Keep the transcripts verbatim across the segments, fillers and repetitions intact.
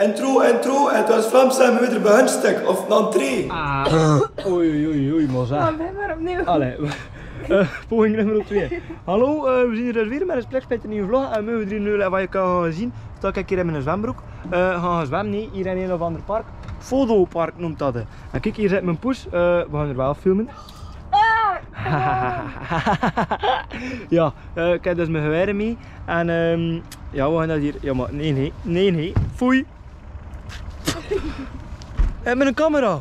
Intro, intro, het was Vlaamse en we weer bij Hunstek, of entree. Ah. Oei, oei, oei, oei, Moza. Allee. Eh, poging nummer twee. Hallo, eh, we zien hie weer mit 'ne Splekspijter nuuj vlog. En moge we drie nu even zien. Stao, kiek, hie in 'ne zwembrook. Eh, ha, zwem, nee, hie in ein of ander park. Vodopark neump dat. En kiek, hie zit mien poes. Eh, we gaon hie waal filme. Ah! Jao, eh, kiek, dat is mien geweer mie. En, ehm, jao, we gaon dat hie, jao, mer nee, nee, nee, nee. Foei. Eh, mit 'n camera.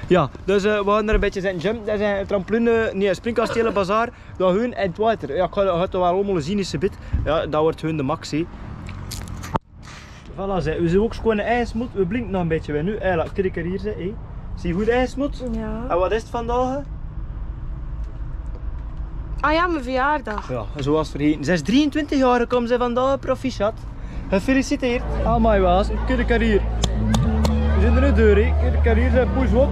Jao, dus, eh, we gaon dao e bietje zitten jumpen. Dat is 'n trampoline, nee, springkasteel, bazaar. Dao hun in 't water. Jao, ik gaon 't waal allemaol zien, is 'n bietje. Jao, dat wuuert hun de max, hè. Voilà, ze, we zien ouch sjoon in 't ijs, we blinke nog e bietje, we nu, eh, laot ik 't hie, hè. Zie, good ijs. Jao. En wat is 't vandaag? Ah jao, mien verjaordag. Jao, zoe waas 't vergaete. Ze is drieëntwintig jaor, kump ze vandaag, proficiat. Gefeliciteerd. Amai, waas 't 'ne kudde carrière. We zien d'r nu deur, hè. Kudde carrière, ze push op.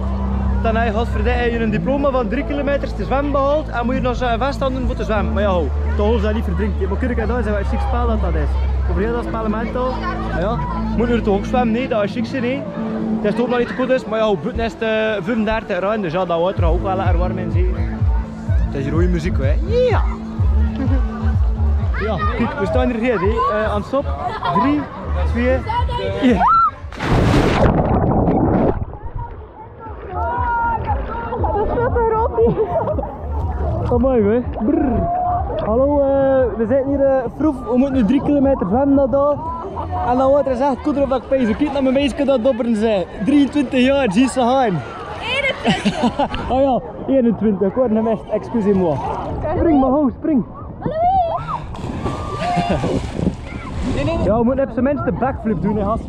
Dan haet, godverdomme, haet 'n diploma van drie kilometer te zwemme behaold. En mót hie nog zoe'n vest aandoon veur te zwemme. Mer jao, ho. Toch, ze neet verdrinke. Mer kudde carrière, ze waal sjiek spel dat dat is. Of jao, dat is Parlamento. Jao. Mót hie toch ouch zwemme, nee? Dat is sjiek, nee? Dat is toch nog neet te good, dus. Mer jao, ho, boete is 't, eh, viefundertig graad, dus jao, dat wuuert ouch waal lekker werm in, zie. Dat is rode meziek, hè? Jao! Jao, kiek, we staon hie reed, hè. Eh, aan stop. Drie, twee, ein. Amai, hè. Brrr. Hallo, eh, we zien hie, eh, vroeg. We mótte nu drie kilometer zwemme nao dao. En dan wuuert 't ech kuddervak pijze. Kiek nao mien meidske dat dobber is, hè. Drieëntwintig jaor, zie ze haan. Eenentwintig. Oh jao. Eenentwintig, ik huur 'm ech, excusez-moi. Spring mer, ho, spring. Jao, we mótte op z'n mins 'ne backflip doon, hè, gast.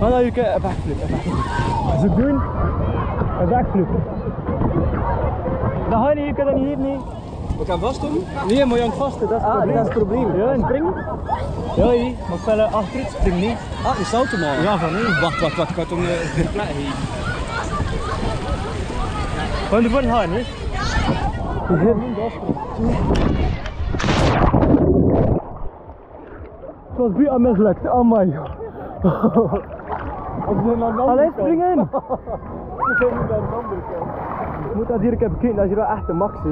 Mer dan, hie, 'ne backflip, 'ne backflip. Zoe doon. 'Ne backflip. Dan gaon we, hie, dan hie, nee. We kinne vasdoon? Nee, mer jao, vaste, dat is 't probleem. Ah, dat is 't probleem. Jao. Spring? Jao, hie. Mer ich wil achteruit springe, nee. Ah, ich zal 't mer. Jao, van, nee. Wach, wach, wach, ich gaon 't, eh, verplaatse, hè. Van de van haan, hè? 't Waas bie mislukt, amai. Allee, springe! Ich mót dat hie eve kieke, dat is hie ech de max, hè.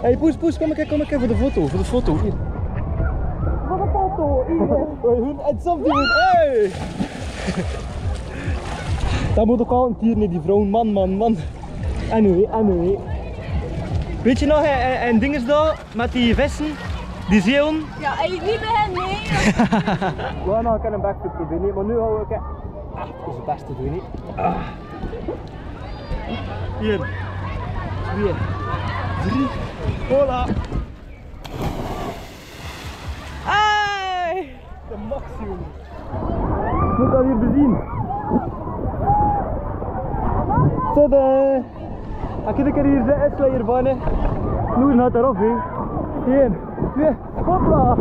Hey, poes, poes, kom ins, kom ins veur de foto, veur de foto, hie. Veur de foto, hie. Hey, hun, het is op die, hey! Dat mót toch al 'ne tied, nee, die vrouw, man, man, man. Anyway, anyway. Weits se nog, hè, en, en dinges dao? Mit die vesse, die zeehoon. Jao, en ich neet bie hen, nee. Jao, noe, ich kin 'ne backflip probere, nee, mer noe hou ich ech ós bès doon, nee. Ah. Ein, twee, drie. Hola. Hey! De max, jóng. Mót dat hie bezeen. Tada! Aki de karier ze es la hie bane. Noe, na tarofi. Ein, twee, hopla!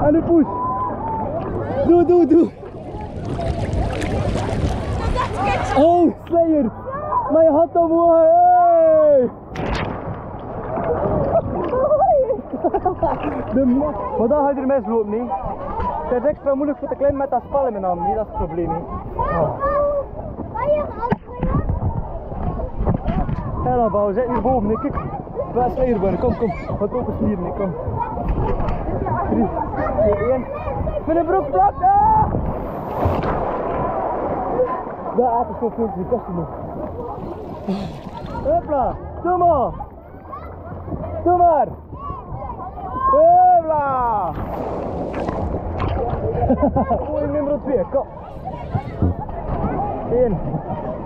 En de push. Doe, doe, doe. Oh, Slayer. Mer hae haet 'm, hey! De ma-, mer dao haet 'r mis lopen, nee. 't Is extra meujelik veur te klimmen mit dat spalm in de hand, nee, dat is 't probleem, nee. Oh. Hela, Bouw, zit hie bove, nee, kiek. Dao is hie bove, kom, kom. Wat op is hie, nee, kom. Drie, twee, ein. Mit de brook plat, ah! Dao achter is zoe väöl, die kaste nog. Hopla, doe mer. Doe mer. Hopla. Oei, nummer twee, kom. Ein,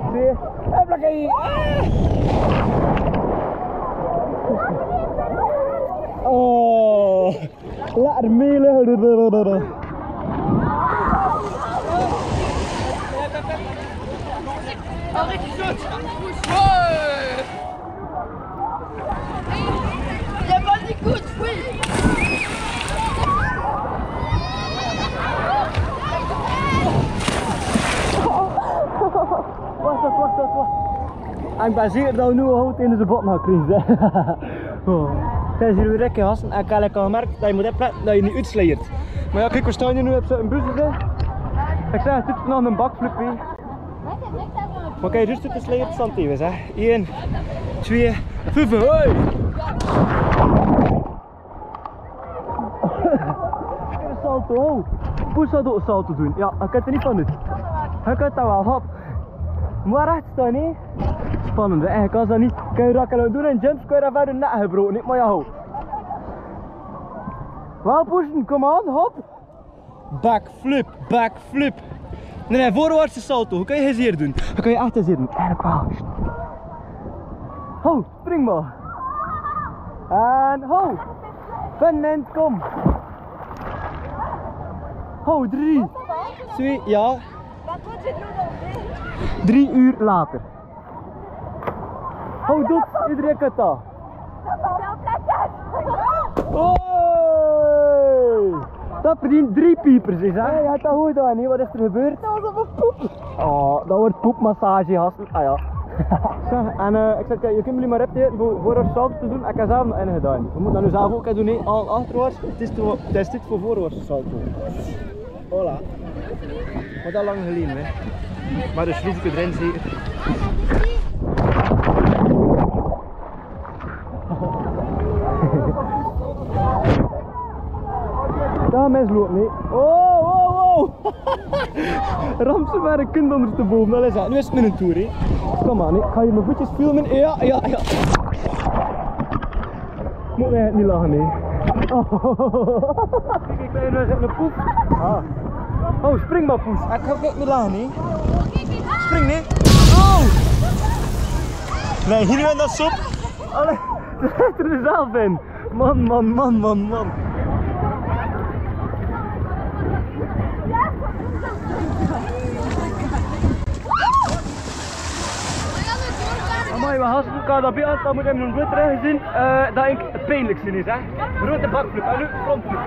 twee. Hopla, kei. Ah! Oh. Laat 'm mele. Wach, wach, wach, wach, wach. Ein bazeer dao noe haot in de bot na kriege. Oh. Dao zien weer, gasten, en kale kamer, dao mot e plat, dao in utsleiert. Mer jao, kiek, kos dao nu op zien bus is, hè. Ik zag, dit is nog 'n backflip, hè. Oké, dus dit is leiert santi, hè. Ein, twee, vuf, hoi! Salto, ho. Pus, dao salto doon. Jao, hakkajt neet van dit. Hakkajt dao waal, hop. Mer echt, Tony. Spannend, hè? Kan ze neet. Kan je dat kunnen doen en jump square en verder na, hè, bro? Neet, mer jao. Waal pushen, come on, hop. Backflip, backflip. Nee, nee, voorwaartse salto. Hoe kan je hier doen? Hoe kan je achter zitten? Erpaust. Ho, spring maar. En ho. Van Nent, kom. Ho, drie. Twee, ja. Drie uur later. Ho, doet iedereen kata. Hoi! Dat verdient drie piepers, is hè? Hey, had dat goed gedaan, hè? Wat is er gebeurd? Dat was op een poep. Oh, dat wordt poepmassage, gasten. Ah ja. Zo, en, eh, ik zeg, kijk, je kunt me maar repeteren voor, voor ons salto te doen. Ik heb zelf nog een gedaan. We moeten dat nu zelf ook gaan doen, hè? Al achterwaarts. Het is, te, het is dit voor voorwaarts salto. Hola. Wat al lang geleden, hè. Maar de schroefje erin zit. Daar is Lot niet. Oh, oh, oh. Ramse maar een kind onder de boom. Dat is het. Nu is het mijn toer, hè. Kom maar, hè. Ik ga hier mijn voetjes filmen. Ja, ja, ja. Moet mij het niet lachen, hè. Oh. Kijk, ik ben nu net naar poep. Ah. Oh, spring maar, poes. Ik ga het niet lachen, hè. Spring, hè. Oh. Nee, hier weer dat sop. Allee, er is zelf in. Man, man, man, man, man. Amai, we hasten elkaar dat bij aan, dan moet hem nog goed terug zien. Eh, dat ik het pijnlijk zien is, hè. Grote backflip, en nu frontflip.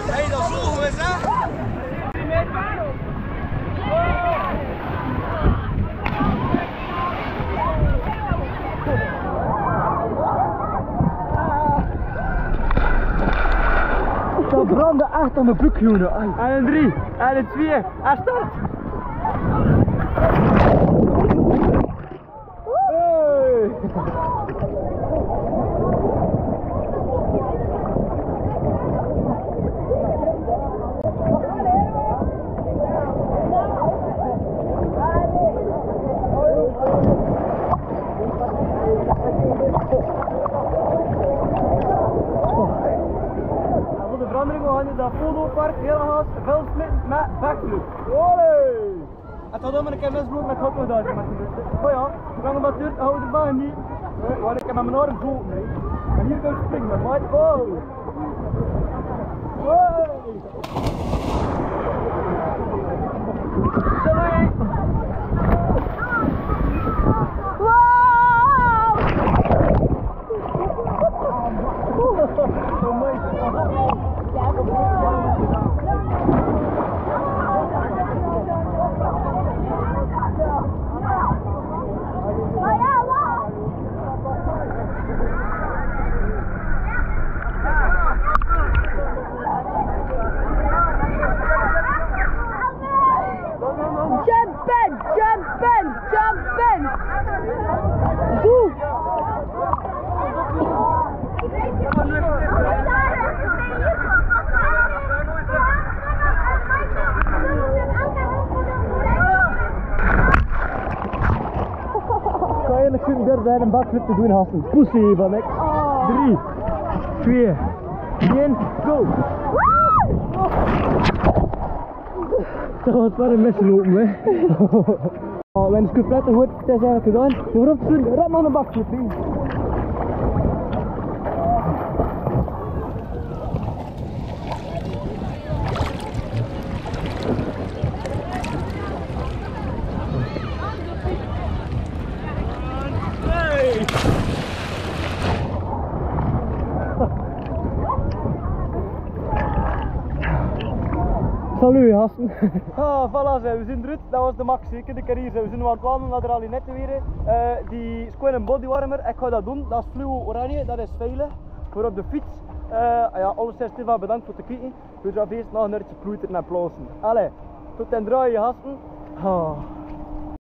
Hey, dat is zo, hè. Dat brandde echt aan de broek, jongen. Ai. En een drie, en een twee, en start! Hey! Voor de verandering, we gaan in dat Vogelpark heel haast veel smitten met backflip. Olé! En toen dan moet ik even eens met hoppen daar. Oh ja, we gaan hem natuurlijk houden, maar niet. Want ik heb mijn arm zo mee. En hier kan ik springen, maar oh. Hey! Jump in, jump in, jump in. Go. Kan je nog een derde en een backflip te doen, Hassan? Pussy van ik. Drie, twee, één, go! Dat was wel een mislopen, hè? Oh, wenn ich komplett hoort, dat is eigenlijk gedaan. Waarom zo'n ram aan de bak zit, hè? Salut, gasten. Ah, voilà, zeg, we zien d'rut. Dat waas de Maxi. Kènde geer ze, we zien waal aan 't wandele nao de Ralinette wier. Eh, die is gewoon 'n bodywarmer. Ekj gaon dat doon. Dat is Fluo Oranje. Dat is veilig veur op de fiets. Eh, jao, alles is, Stefan, bedank veur 't kieke. We gaon vast nog 'n uurke ploeteren en plautse. Allee, tot d'n drejende, gasten. Ah.